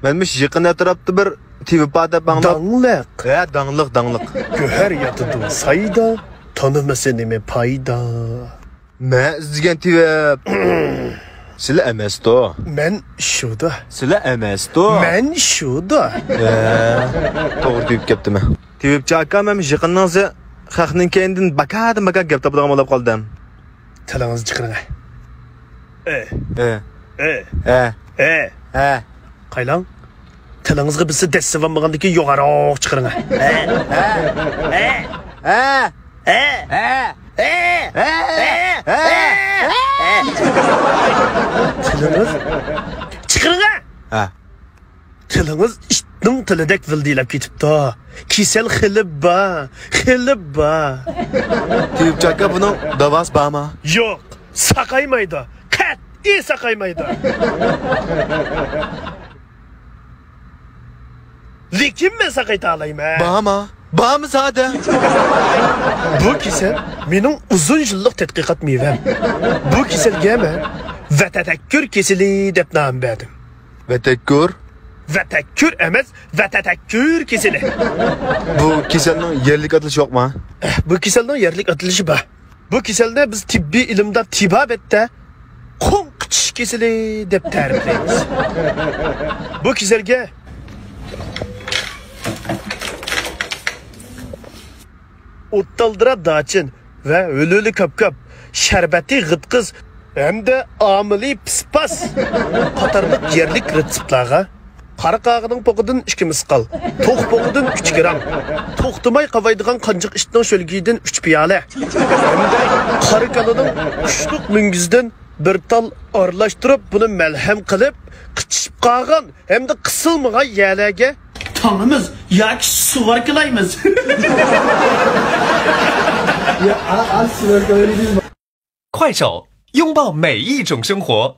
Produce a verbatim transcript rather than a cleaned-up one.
مەن مۇشۇ يېقىن ئەتراپتا بىر تېۋىپ بار دەپ ئاڭلاپ. داڭلىق. ھە، داڭلىق، داڭلىق. گۆھەر ياتىدۇ سايدا، تونۇمىسا نېمە پايدا؟ مەن ئىزدىگەن تېۋىپ سىلە ئەمەستۇ. مەن شۇدا. سىلە ئەمەستۇ. مەن شۇدا. ھە، توغرا تېۋىپ كەپتىمەن. تېۋىپچى ئاكا، مەن يېقىننىڭزى خەقنىڭ كەينىدىن باكادىن باكا گەپ تاپىدىغان بولۇپ قالدىم. تىلىڭىزنى چىقىرىڭە. ئە. ئە. ئە. ئە. ئە. ئە. ئە. قايلاڭ. تىلىڭىزغا بىرسى دەسسىۋالمىغاندىكىن يوغانراق چىقىرىڭە. ئە. ئە. ئە. ئە. ئە. ئە. ئە. ئە. ئە. ئە. تىلىڭىز. چىقىرىڭە. ھە. تىلىڭىز ئىتنىڭ تىلىدەك ۋىلدىلاپ كېتىپتۇ. كېسەل خېلى بار، خېلى بار. تېۋىپچى ئاكا، بۇنىڭ داۋاسى بارمۇ؟ يوق، ساقايمايدۇ. قەتئىي ساقايمايدۇ. لېكىن مەن ساقايتالايمەن. بارمۇ؟ بارمۇ زادى؟ بۇ كېسەل مېنىڭ ئۇزۇن يىللىق تەتقىقات مېۋەم. بۇ كېسەلگە مەن ۋەتەتەككۈر كېسىلى دەپ نام بەردىم. ۋەتەككۈر؟ ۋەتەككۈر ئەمەس، ۋەتەتەككۈر كېسىلى. بۇ كېسەلنىڭ يەرلىك ئاتىلىشى يوقما؟ بۇ كېسەلنىڭ يەرلىك ئاتىلىشى بار. بۇ كېسەلنى بىز تېببىي ئىلىمدا تېبابەتتە قوڭقىچىش كېسىلى دەپ تەرىپلەيمىز. بۇ كېسەلگە ئوتتالدىرا داچىن ۋە ھۆلھۆلە كاپكاپ، شەربەتى غىتقىز ھەمدە ئامىلى پىسپاس قاتارلىق يەرلىك رېتسېپلارغا، قارا قاغىنىڭ پوقىدىن ئىككى مىسقال، توخۇ پوقىدىن ئۈچ گىرام، توختىماي قاۋايدىغان قانجىق ئىتنىڭ شۆلگىيىدىن ئۈچ پىيالە ھەمدە قارا كالىنىڭ ئۇچلۇق مۈڭگۈزىدىن بىر تال ئارىلاشتۇرۇپ، بۇنى مەلھەم قىلىپ، قىچىشىپ قالغان ھەمدە قىسىلمىغان يەرلەرگە تاڭىمىز ياكى سۇۋاركىلايمىز. 快手，拥抱每一种生活。